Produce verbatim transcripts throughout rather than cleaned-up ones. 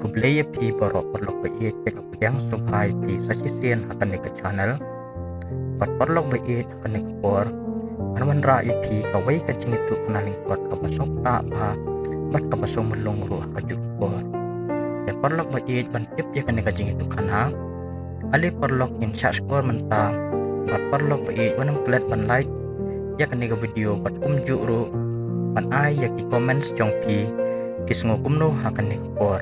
Khublei ïa phi baroh paralok ba ïeit, te nga pdiang sngewbha ïa phi sa shisien ha kane ka channel. Bad paralok ba ïeit, ha kane ka por ngan wanrah ïa phi kawei ka jingïathuhkhana lyngkot kaba sngewthuh bha bad kaba sngewmlung ruh ha kajuh ka por. Te paralok ba ïeit, ban tip ïa kane ka jingïathuhkhana, ale paralok ngin shah shkor mynta. Bad paralok ba ïeit, wat nym klet ban like ïa kane ka video bad kumjuh ruh ban ai ïa ki comments jong phi, phi sngew kumno ha kane ka por.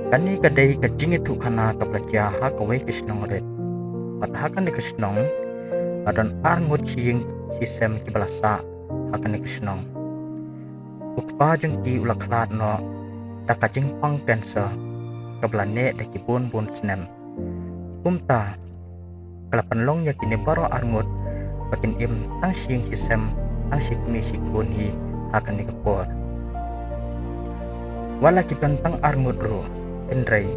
Kane ka dei ka jingïathuhkhana kaba la jia ha kawei ka shnong rit. Bad ha kane ka shnong la don arngut shi ïing shi sem kiba la sah ha kane ka shnong. U kpa jong ki u la khlad noh da ka jingpang cancer kaba la neh da ki bun bun snem. Kumta ka la pynlong ïa kine baroh arngut ba kin im tang shi ïing shi sem, tang shi kmie shi khun hi ha kane ka por. Wat la ki don tang arngut ruh, hynrei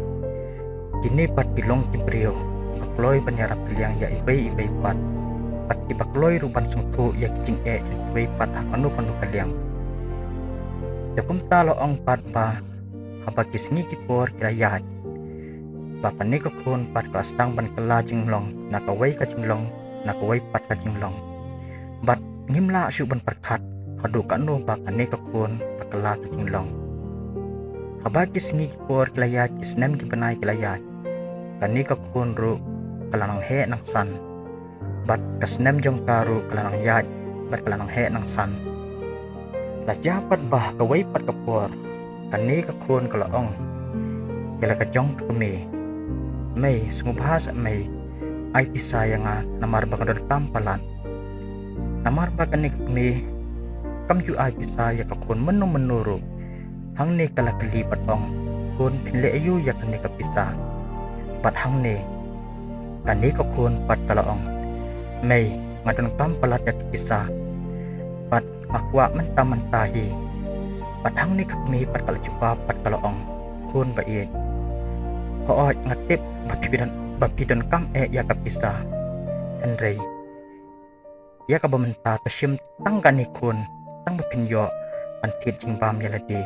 kine pat ki long ki briew kiba kloi ban ïarap ka liang ïa iwei iwei pat, bad kiba kloi ruh ban sngewthuh ïa ki jingeh jong kiwei pat ha kano kano ka liang. Te kumta la ong pat ba haba ki sngi ki por ki la ïaid, ba kane ka khun pat ka la sdang ban kylla jinglong na kawei ka jinglong na kawei pat ka jinglong. Bad ngim lah shuh ban pyrkhat haduh katno ba kane ka khun ka kylla ka jinglong. Haba ki sngi ki por ki la ïaid, ki snem ki bnai ki la ïaid, kane ka khun ruh ka la nang heh nang san. Bad ka snem jong ka ruh ka la nang ïaid bad ka la nang heh nang san. La jia pat ba kawei pat ka por, kane ka khun ka la ong ïa la ka jong ka kmie, "Mei, sngewbha seh mei, ai pisa ïa nga, namar ba nga donkam palat." Namar ba kane ka kmie kam ju ai pisa ïa ka khun mynno mynno ruh. Hangne ka la kylli bad ong, "Khun, phin leh aïu ïa kane ka pisa?" Bad hangne kane ka khun pat ka la ong, "Mei, nga donkam palat ïa ka pisa, bad nga kwah mynta mynta hi." Bad hangne ka kmie pat ka la jubab bad ka la ong, "Khun ba ïeit, hooid nga tip ba phi don, ba phi donkam eh ïa ka pisa, hynrei ïa kaba mynta to shim tang kane khun, tang ba phin ïoh ban thied jingbam ïa lade."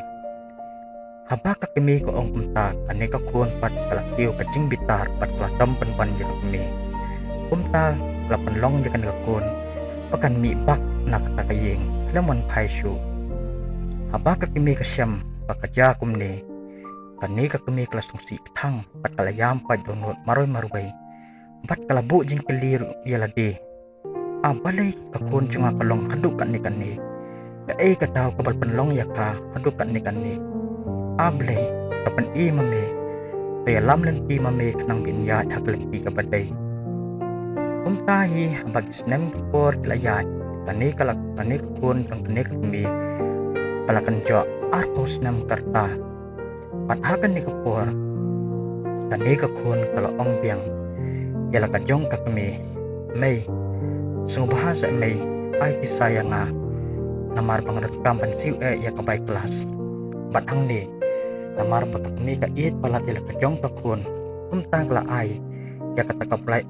Haba ka kmie ka ong kumta, kane ka khun pat ka la kiew ka jingbitar bad ka la dom pynban ïa ka kmie. Kumta ka la pynlong ïa kane ka khun ba kan mih bak na kata ka ïing, khlem wan phai shuh. Haba ka kmie ka shem ba ka jia kumne, kane ka kmie ka la sngewsih kthang bad ka la ïam pait dohnud marwei marwei. Bad ka la buh jingkylli ruh ïa lade, "A balei ka khun jong nga ka long haduh katne katne? Kaei ka daw kaba la pynlong ïa ka haduh katne katne? A balei ka pyni ma me? To ïalam lynti ma me khnang ba in ïaid ha ka lynti kaba dei." Kumta hi haba ki snem ki por ki la ïaid, kane ka la, kane ka khun jong kane ka kmie ka la kynjoh arphew snem ka rta. Bad ha kane ka por kane ka khun ka la ong biang ïa la ka jong ka kmie, "Mei, sngewbha seh mei, ai pisa ïa nga, namar ba nga donkam ban siew eh ïa ka bai klas." Bad hangne namar ba ka kmie ka ïeit palat ïa la ka jong ka khun, kumta ka la ai ïa kata ka bai,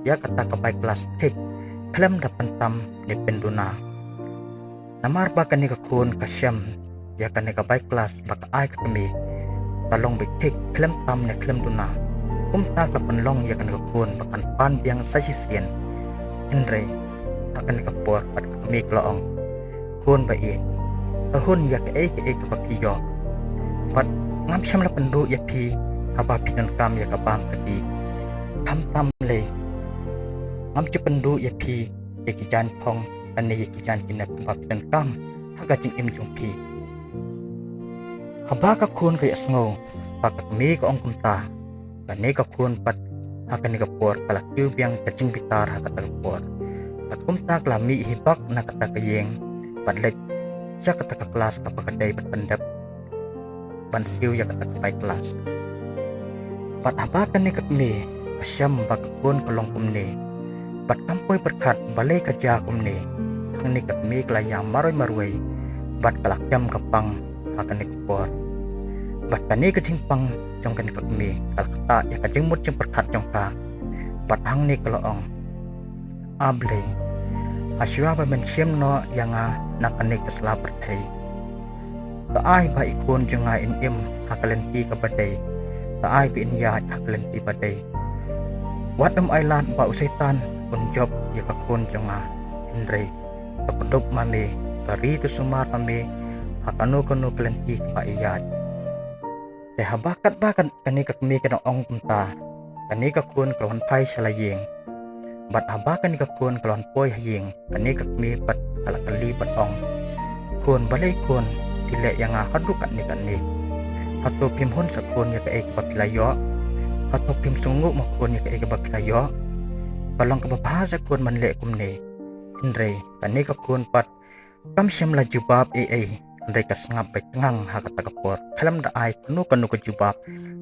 ïa kata ka bai klas thik khlem da pyntam ne pynduna. Namar ba kane ka khun ka shem ïa kane ka bai klas ba ka ai ka kmie ka long beit thik khlem tam ne khlem duna, kumta ka la pynlong ïa kane ka khun ba kan pan biang sa shisien. Hynrei ha kane ka por pat ka kmie ka la ong, "Khun ba ïeit, to hun ïa kaei kaei kaba phi ïoh, bad ngam shym la pynduh ïa phi haba phi donkam ïa ka bam ka dih. Tam tam lei, ngam ju pynduh ïa phi ïa ki jaiñ phong lane ïa ki jaiñ ki nep kaba phi donkam ha ka jingim jong phi." Haba ka khun ka ïohsngew ba ka kmie ka ong kumta, kane ka khun pat ha kane ka por ka la kiew biang ka jingbitar ha kata ka por. Bad kumta ka la mih hi bak na kata ka ïing bad leit sha kata ka klas kaba ka dei ban pyndep ban siew ïa kata ka bai klas. Bad haba kane ka kmie ka shem ba ka khun ka long kumne bad kam poi pyrkhat balei ka jia kumne, hangne ka kmie ka la ïam marwei marwei bad ka la kem ka pang ha kane ka por. Bad kane ka jingpang jong kane ka kmie ka la ktah ïa ka jingmut jingpyrkhat jong ka. Bad hangne ka la ong, "A Blei, Hashwa ba men shim noh ïa nga na kane ka sla pyrthei, to ai ba i khun jong nga in im ha ka lynti kaba dei. To ai ba in ïaid ha ka lynti ba dei. Wat ym ailad ba u Soitan un jop ïa ka khun jong nga. Hynrei to kdup ma me, to ri to sumar ma me ha kano kano ka lynti kaba i ïaid. Te haba katba kan, kane ka kmie ka dang ong kumta, kane ka khun ka la wan phai sha la ïing. Bad haba kane ka khun ka la wan poi ha ïing, kane ka kmie pat ka la kylli bad ong, khun, balei khun phi leh ïa nga haduh katne katne? Hato phim hun sa khun ïa kaei kaba phi la ïoh? Hato phim sngewnguh ma khun ïa kaei kaba phi la ïoh? Ka long kaba bha sa khun ban leh kumne. Hynrei kane ka khun pat kam shym la jubab ei ei, hynrei ka sngap beit tngang ha kata ka por, khlem da ai kano kano ka jubab,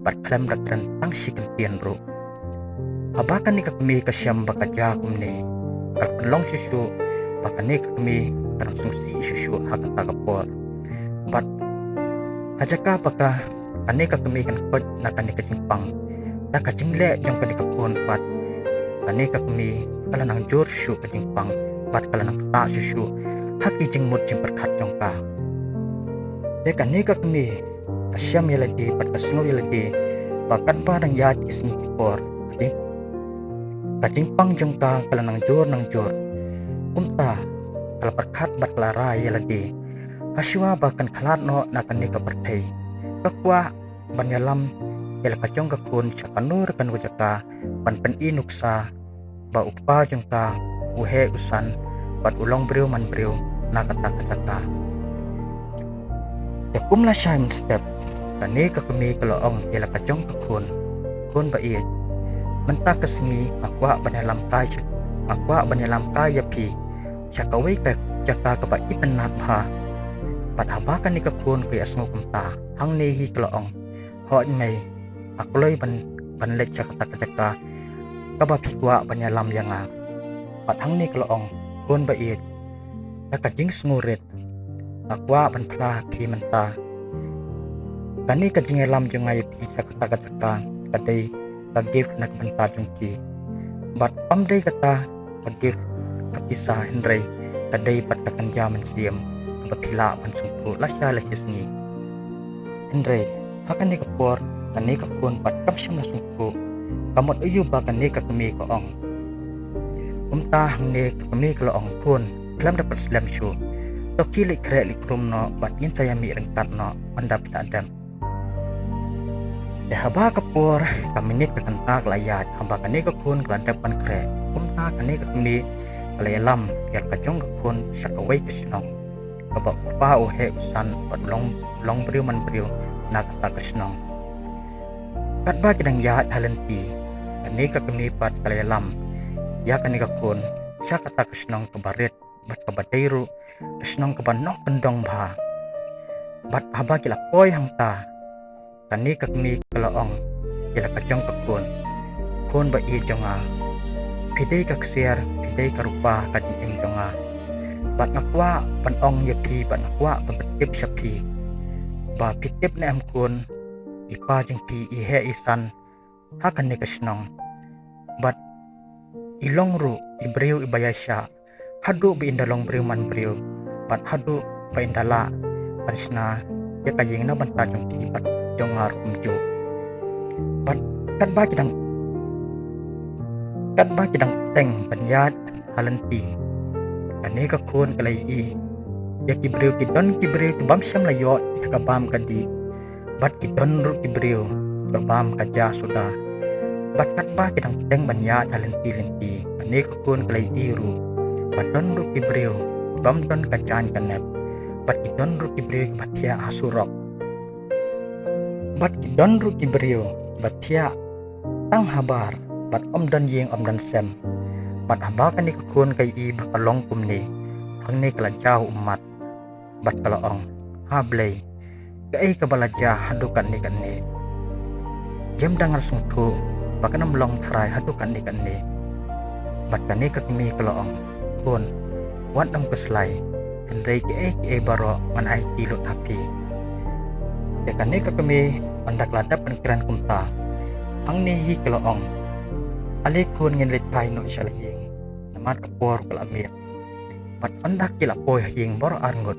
bad khlem da kren tang shi kyntien ruh. Haba kane ka kmie ka shem ba ka jia kumne, ka pynlong shuh shuh ba kane ka kmie ka dang sngewsih shuh shuh ha kata ka por. Bad ha jaka ba ka, kane ka kmie kan koit na kane ka jingpang, da ka jingleh jong kane ka khun pat, kane ka kmie ka la nang jur shuh ka jingpang, bad ka la nang ktah shuh shuh ha ki jingmut jingpyrkhat jong ka. Te kane ka kmie ka shem ïa lade bad ka sngew ïa lade ba katba dang ïaid ki sngi ki por, ka jing, ka jingpang jong ka ka la nang jur nang jur. Kumta ka la pyrkhat bad ka la rai ïa lade, hashwa ba kan khlad noh na kane ka pyrthei, ka kwah ban ïalam ïa la ka jong ka khun sha kano re kano ka jaka, ban pyni nuksa ba u kpa jong ka u heh u san bad u long briew man briew na kata ka jaka. Te kum la shai mynstep, kane ka kmie ka la ong ïa la ka jong ka khun, khun ba ïeit, mynta ka sngi nga kwah ban ïalam kai sha, nga kwah ban ïalam kai ïa phi sha kawei ka jaka kaba itynnad bha. Bad haba kane ka khun ka ïohsngew kumta, hangne hi ka la ong, hooid mei, nga kloi ban, ban leit sha kata ka jaka kaba phi kwah ban ïalam ïa nga. Bad hangne ka la ong, khun ba ïeit, da ka jingsngewrit nga kwah ban phla ha phi mynta, kane ka jingïalam jong nga ïa phi sha kata ka jaka ka dei ka gift na ka bynta jong phi. Bad ym dei kata ka gift ka pisa, hynrei ka dei pat ka kynja mynsiem kaba phi lah ban sngewthuh lashai lashisngi. Hynrei ha kane ka por kane ka khun pat kam shym la sngewthuh, ka mut aiu ba kane ka kmie ka ong. Kumta hangne ka kmie ka la ong, khun, khlem da pynslem shuh, to khie leit khreh leit khrum noh bad ngin sa ïamih ryngkat noh ynda phi la dep. Te haba ka por, ka minit, ka kynta ka la ïaid, haba kane ka khun ka la dep ban khreh, kumta kane ka kmie ka la ïalam ïa la ka jong ka khun sha kawei ka shnong kaba u kpa u heh u san bad u long, long briew man briew na kata ka shnong. Katba ki dang ïaid ha lynti, kane ka kmie pat ka la ïalam ïa kane ka khun sha kata ka shnong kaba rit bad kaba dei ruh ka shnong kaba nongkyndong bha. Bad haba ki la poi hangta, kane ka kmie ka la ong ïa la ka jong ka khun, khun ba ïeit jong nga, phi dei ka ksiar, phi dei ka rupa ka jingim jong nga. Bad nga kwah ban ong ïa phi, bad nga kwah ban pyntip sha phi ba phi tip ne em khun, i pa jong phi i heh i san ha kane ka shnong. Bad i long ruh i briew iba ïaishah haduh ba in da long briew man briew, bad haduh ba in da lah ban shna ïa ka ïing na bynta jong phi bad jong nga ruh kumjuh. Bad katba ki dang, katba ki dang bteng ban ïaid ha lynti, kane ka khun ka la ïohi ïa ki briew, ki don ki briew ki bym shym la ïoh ïa ka bam ka dih. Bad ki don ruh ki briew kiba bam ka ja suda. Bad katba ki dang bteng ban ïaid ha lynti lynti, kane ka khun ka la ïohi ruh ba don ruh ki briew ki bym don ka jaiñ ka nep. Bad ki don ruh ki briew kiba thiah ha surok. Bad ki don ruh ki briew kiba thiah tang habar, bad ym don ïing ym don sem. Bad haba kane ka khun ka ïohi ba ka long kumne, hangne ka la jaw ummat bad ka la ong, ha Blei, kaei kaba la jia haduh katne katne? Jem dang ngan sngewthuh ba kan ym long tharai haduh katne katne. Bad kane ka kmie ka la ong, khun, wat nym khuslai, hynrei kiei kiei baroh ngan aiti lut ha phi. Te kane ka kmie ynda ka la dep ban kren kumta, hangne hi ka la ong, ale khun, ngin leit phai noh sha la ïing, namar ka por ka la miet. Bad ynda ki la poi ha ïing baroh arngut,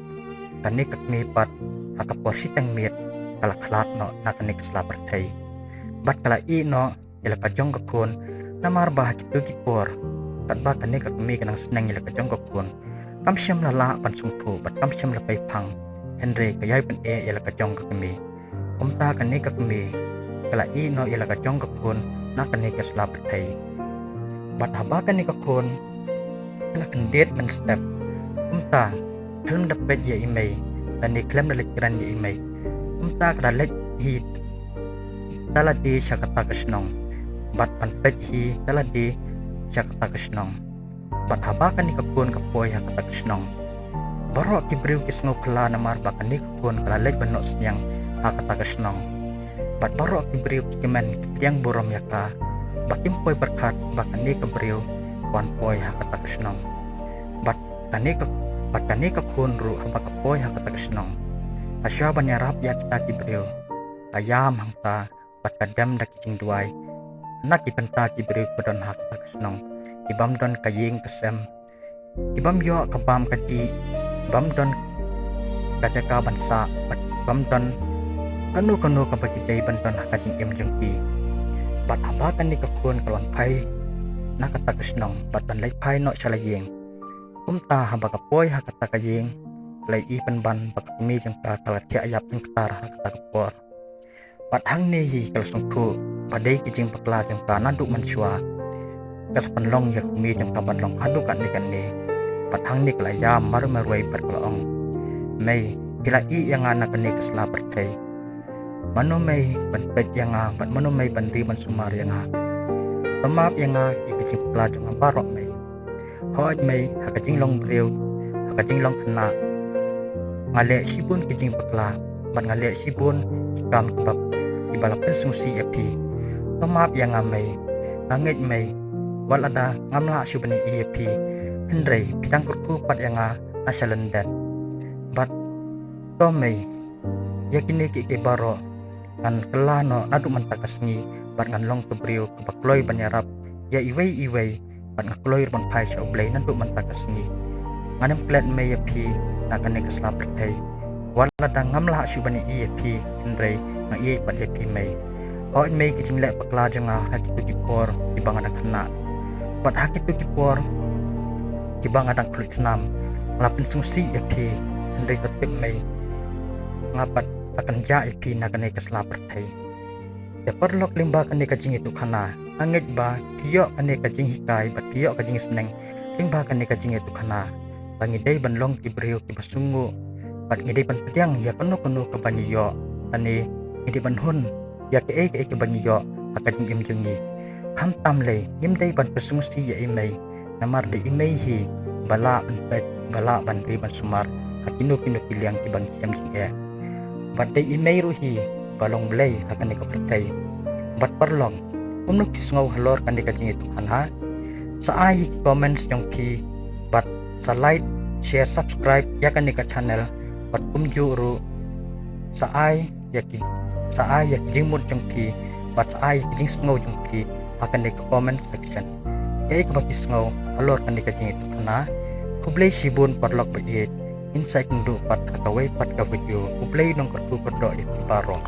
kane ka kmie pat ha ka por shiteng miet ka la khlad noh na kane ka sla pyrthei. Bad ka la ïeh noh ïa la ka jong ka khun, namar ba ha kito ki por katba kane ka kmie ka nang sneng ïa la ka jong ka khun, kam shym la lah ban sngewthuh bad kam shym la pei phang, hynrei ka ïai pyneh ïa la ka jong ka kmie. Kumta kane ka kmie ka la ïeh noh ïa la ka jong ka khun na kane ka sla pyrthei. Bad haba kane ka khun ka la kyndit mynstep, kumta khlem da peit ïa i mei lane khlem da leit kren ïa i mei, kumta ka da leit hi da lade sha kata ka shnong, bad ban peit hi da lade sha kata ka shnong. Bad haba kane ka khun ka poi ha kata ka shnong, baroh ki briew ki sngew phylla namar ba kane ka khun ka la leit ban noh sniang ha kata ka shnong. Bad baroh ki briew ki kmen ki pdiang burom ïa ka, ba kim poi pyrkhat ba kane ka briew ka wan poi ha kata ka shnong. Bad kane ka, bad kane ka khun ruh haba ka poi ha kata ka shnong, ka shwa ban ïarap ïa kita ki briew, ka ïam hangta bad ka dem da ki jingduwai na ki bynta ki briew kiba don ha kata ka shnong, ki bym don ka ïing ka sem, ki bym ïoh ka bam ka dih, ki bym don ka jaka ban sah, bad ki bym don kano kano kaba ki dei ban don ha ka jingim jong ki. Bad haba kane ka khun ka la wan phai na kata ka shnong bad ban leit phai noh sha la ïing, kumta haba ka poi ha kata ka ïing, ka la ïohi pynban ba ka kmie jong ka ka la thiah ïap jingktar ha kata ka por. Bad hangne hi ka la sngewthuh ba dei ki jingbakla jong ka naduh mynshuwa ka sa pynlong ïa ka kmie jong ka ban long haduh katne katne. Bad hangne ka la ïam marwei marwei bad ka la ong, "Mei, phi la ïeh ïa nga na kane ka sla pyrthei. Mano mei ban peit ïa nga bad mano mei ban ri ban sumar ïa nga? To map ïa nga ïa ki jingbakla jong nga baroh mei. Hooid mei, ha ka jinglong briew, ha ka jinglong khynnah, nga leh shibun ki jingbakla bad nga leh shibun ki kam kiba, kiba la pynsngewsih ïa phi. To map ïa nga mei. Nga ngeit mei, wat lada ngam lah shuh ban ïohi ïa phi, hynrei phi dang kyrkhu pat ïa nga na sha lyndet. Bad to mei, ïa kine kiei kiei baroh ngan kylla noh naduh mynta ka sngi, bad ngan long ka briew kaba kloi ban ïarap ïa iwei iwei, bad nga kloi ruh ban phai sha U Blei naduh mynta ka sngi. Ngan ym klet mei ïa phi na kane ka sla pyrthei. Wat lada ngam lah shuh ban ïohi ïa phi, hynrei nga ïeit pat ïa phi mei. Hooid mei, ki jingleh bakla jong nga ha kito ki por kiba nga dang khynnah, bad ha kito ki por kiba nga dang khluit snam, nga la pynsngewsih ïa phi, hynrei to tip mei, nga pat la kynjah ïa phi na kane ka sla pyrthei." Te paralok, lyngba kane ka jingïathuhkhana, nga ngeit ba phi ïoh kane ka jinghikai bad phi ïoh ka jingsneng lyngba kane ka jingïathuhkhana, ba ngi dei ban long ki briew kiba sngewnguh, bad ngi dei ban pdiang ïa kano kano kaba ngi ïoh, lane ngi dei ban hun ïa kaei kaei kaba ngi ïoh ha ka jingim jong ngi. Khamtam lei, ngim dei ban pynsngewsih ïa i mei, namar dei i mei hi ba lah ban peit, ba lah ban ri ban sumar ha kino kino ki liang kiba ngi shem jingeh. Bad dei i mei ruh hi ba long blei ha kane ka pyrthei. Bad paralok, kumno phi sngew halor kane ka jingïathuhkhana? Sa ai ïa ki comments jong phi, bad sa like, share, subscribe ïa kane ka channel, bad kumjuh ruh sa ai ïa ki, sa ai ïa ki jingmut jong phi, bad sa ai ïa ki jingsngew jong phi ha kane ka comment section. Kaei kaba phi sngew halor kane ka jingïathuhkhana? Khublei shibun paralok ba ïeit, ngin sa ïakynduh pat ha kawei pat ka video. U Blei un kyrkhu kyrdoh ïa phi baroh.